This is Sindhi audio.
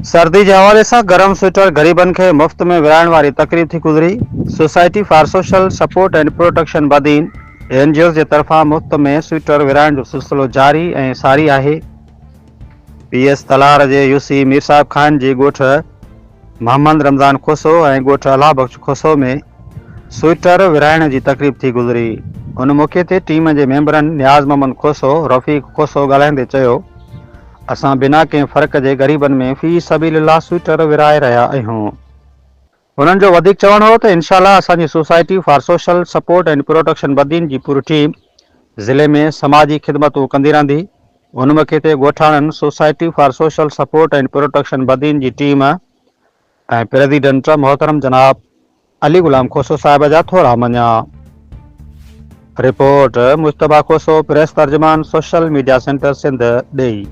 سردي جي حوالي سان گرم سوئيٽر غريبن کي مفت ۾ ورهائڻ واري تقريب ٿي گذري، society for social support and protection Badin N G Os جي طرفان مفت ۾ سوئيٽر ورهائڻ جو سلسلو جاري ۽ ساري آهي. پي ايس تلهار جي يو سي مير صاحب خان جي ڳوٺ محمد رمضان کوسو ۽ ڳوٺ الله بخش کوسو ۾ سوئيٽر ورهائڻ جي تقريب ٿي گذري. ان موقعي تي ٽيم جي ميمبرن نياز محمد کوسو، رفيق کوسو ڳالهائيندي چيو اسان بنا ڪنهن فرق جي غريبن ۾ في سبيل الله سوئيٽر ورهائي رهيا آهيون. هنن جو وڌيڪ چوڻ هو ته انشاء الله اسان جي society for social support and protection Badin جي پوري ٽيم ضلعي ۾ سماجي خدمتون ڪندي رهندي. ان موقعي تي ڳوٺاڻن society for social support and protection Badin جي ٽيم ۽ پريزيڊنٽ محترم جناب علي غلام کوسو صاحب جا ٿورا مڃيا. رپورٽ، مجتبيٰ کوسو، پريس ترجمان، سوشل ميڊيا سينٽر سنڌ، ڏيئي.